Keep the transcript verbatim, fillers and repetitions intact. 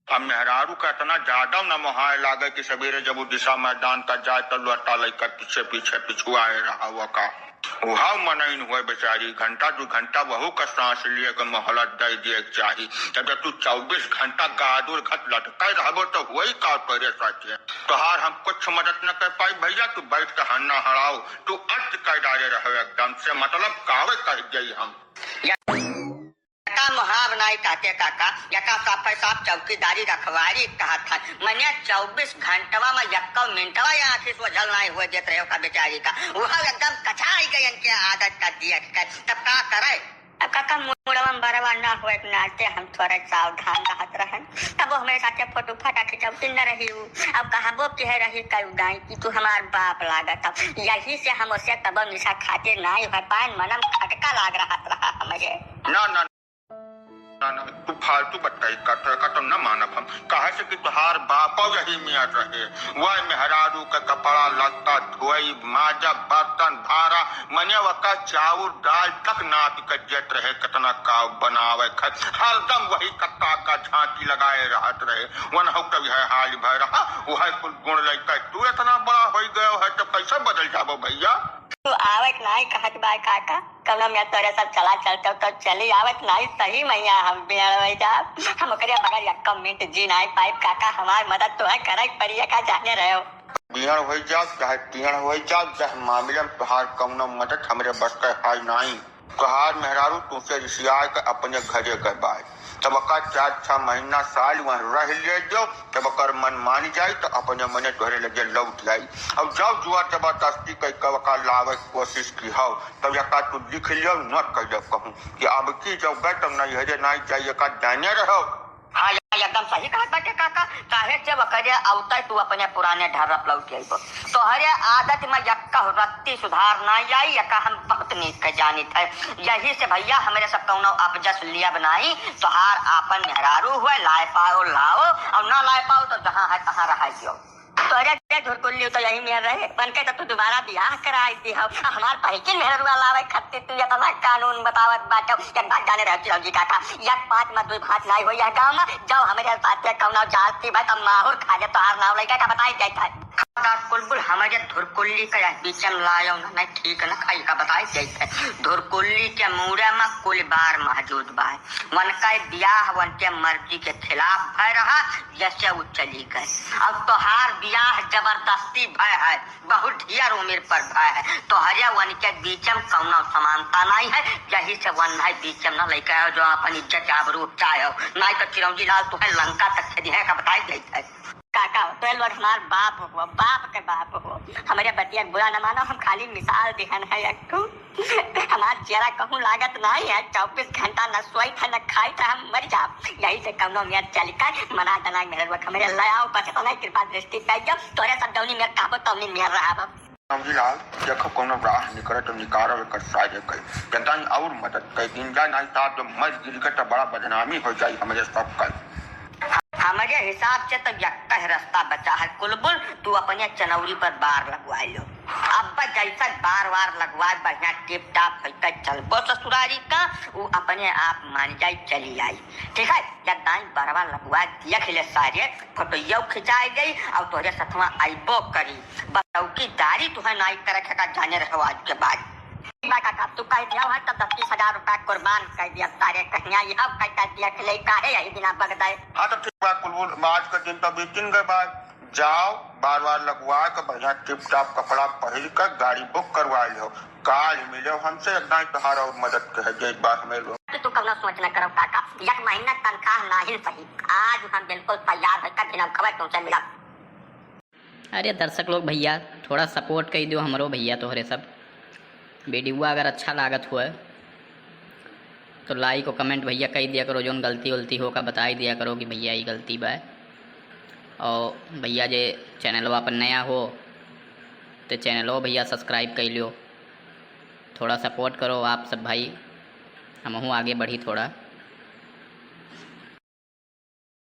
अब मेहरारू का इतना ज्यादा न मोहाए लागे कि सबेरे जब उ दिशा मैदान का जाए, तो लौटा लइका पीछे पीछे पिछुआए रहा। वो का उहाव मनइन हुए बेचारी, घंटा दू घंटा वहू का सांस लिए के मोहलत दे दिए के चाही। तब जब तू चउबीस घंटा गादुर घत लटके रहबो, तो हुई का तोरे साथे? तोहार हम कुछ मदद न कर पाई भइया, तू बैठ के हन्ना हड़ाओ, तू अर्थ कर डारे रहो एकदम से, मतलब कावे कह गई हम। या का मुहाव नाई कहते काका, यका साफे साफ चौकीदारी रखवारी कहत है। मने चउबीस घंटवा में यक्को मिनटवा या आँखी सोझल नाई हुए देत रहे का बेचारी का। वह एकदम कचाई गई इनके आदत का दिया के। तब का करे? अब काका मुड़वा में बरवा ना हुए के नाते हम थोड़ा सावधान रहत रहन। तब वो हमारे साथे फोटो फाटा खिंचौती न रही हूँ। अब कहबो के है रही कल दाई कि तू हमार बाप लागत हो। यही से हम उसे कबो निशा खातिर नाई हो पाए, मनम खटका लाग रहत रहा हमारे। ना, ना, ना, ना, तू फालतू बतकही करत है, का तो न मानब हम। काहे से कि तोहार बापो यही मियाँ रहे। वह मेहरारू के कपड़ा लत्ता धोई, माजा, बर्तन, भारा, मने वका चाउर, दाल तक नाप के देत रहे, कितना का बनावे खाए। हरदम वही कक्का का झांकी लगाए रहत रहे। वनहु के यह हाल भय रहा, वह कुल गुण लइके तू इतना बड़ा होई गयो है, तो कैसे बदल जाबो भइया? तू आवत नाई कहत बा काका, कौनो में तोरे सब चला चलते तो चली आवत नाई, सही मैया हम बियाह हो जाब। हम ओकरे बगैर यक्को मिनट जी नाई पाइब काका, हमार मदद तोहे करे के पड़ी, का जाने रहो। बियाह हो जाब, चाहे तियाह हो जाब, चाहे मामले में तोहार कौनो मदद हमरे बस के हाल नाई। तोहार मेहरारू तुमसे रिसियाए के अपने घरे गए बाय। तब ओका चार छह महीना साल वहाँ रह ले जो, तब ओकर मन मान जाई तो अपने मने तोहरे लगे लौट आई। अब जाओ जुआ जबरदस्ती कई के ओका लावे के कोशिश की हो, तब यका तू लिख लियो, नोट कर लियो कहूँ कि अब की जब गए तब नैहरे नाई जाई, यका जाने रहो। हाँ, या एकदम सही कहत बाटे काका, काहे से वकरे अवते तू अपने पुराने ढर्रप लौट अइबो। तोहरे आदत में यक्का रत्ती सुधार ना आई, यका हम बहुत नीक के जानित है। यही से भइया हमरे सब कौनो अपजस लियब नाई, तोहार आपन मेहरारू हुए, लाए पाओ लाओ, और ना लाए पाओ तो जहाँ है तहाँ रह दियो। तोरे के धुरकुल्ली तो यही मेर रहे, बनके तो तू दोबारा बियाह कराई दी हो। हमार पहिकिन मेहरुआ लावे खातिर तू इतना कानून बतावत बाटे। एक बात जाने रहो चिरौंजी काका, एक पाँच में दुई भात नाई होई यह गाँव में, जाओ हमरे साथे कौनो जाति भाई तब माहुर खा ले तोहार नाव लइका का बताई जाइत है। का कुलबुल हमरे धुरकुल्ली का यह बीच में लायो ना, नहीं ठीक न खाई का बताई जाइत है। धुरकुल्ली के मूड़े में कुल बार मौजूद बा। वनका बियाह वनके मर्जी के खिलाफ भय रहा, जैसे वो चली गए। अब तोहार बियाह जबरदस्ती भय है, बहुत ढेर उम्र पर भय है। तोहरे वनके बीच में कौनो समानता नहीं है, यही से वन है बीच में न लइके आओ, जो अपन इज्जत आबरू चाहे हो, नहीं तो चिरौंजी लाल तुहे लंका तक खेदी है का बताई जाइत है। काका हो, तो लोग हमार बाप हो, बाप के बाप हो, हमरे बतिया के बुरा न मानो, हम खाली मिसाल दिहन है एक ठो। हमार चेहरा कहूँ लागत नहीं है, चउबीस घंटा न सोई था न खाई था, हम मर जाब। यही से कौनो मेर चली का, मना दना मेरे लोग हमरे ले आओ, बस इतना कृपा दृष्टि कर दो, तोरे सब जौनी मेर कहबो तौनी मेर रहब। चिरौंजी लाल, देखो कौनो राह निकले तो निकालो एकर सारे कई। जदाई और मदद कर दिन जाए, नहीं साहब जब मर गिर के तो बड़ा बदनामी हो जाई हमरे सब कई। हमरे हिसाब से तो यक्का ही रास्ता बचा है कुलबुल, तू अपने चनौरी पर बार लगवाए लो। अब जैसा बार वार लगवाए बढ़िया टिप टाप होकर चलबो ससुरारी का, वो अपने आप मान जाई चली आई। ठीक है, जदाई बरवा लगवाए देख ले सारे, फोटोइयो खिंचाई गई और तोहरे सथवा आइबो करी। बस चौकीदारी तुहे नाई करे के का जाने रहो आज के बाद। ठीक बा काका, तू कह दिया है तब दस बीस हजार रुपया कुर्बान कर दिया तारे कहिया, ये अब कह कर दिया कि ले काहे यही बिना बग दे। हाँ तो ठीक बा कुलबुल, आज का दिन तो बीतिन गए बा, जाओ बार वार लगवा के बढ़िया टिप टाप कपड़ा पहिर के गाड़ी बुक करवा लियो, काल मिलो हमसे, एकदम तोहार और मदद के है, जे एक बार हमें लो। कि तू कौनो सोच न करो काका, एक महीना तनख्वाह नाही सही, आज हम बिल्कुल तैयार होकर बिना खबर तुमसे मिलब। अरे दर्शक लोग भैया, थोड़ा support कर दियो हमरो भैया तोहरे सब। वीडियो अगर अच्छा लागत हुए तो like और comment भैया कर दिया करो, जोन गलती वलती हो का बताई दिया करो कि भैया ये गलती बा। और भैया जे चैनलवा पर नया हो तो चैनलो भैया subscribe कर लियो, थोड़ा support करो आप सब भाई, हमहूँ आगे बढ़ी थोड़ा।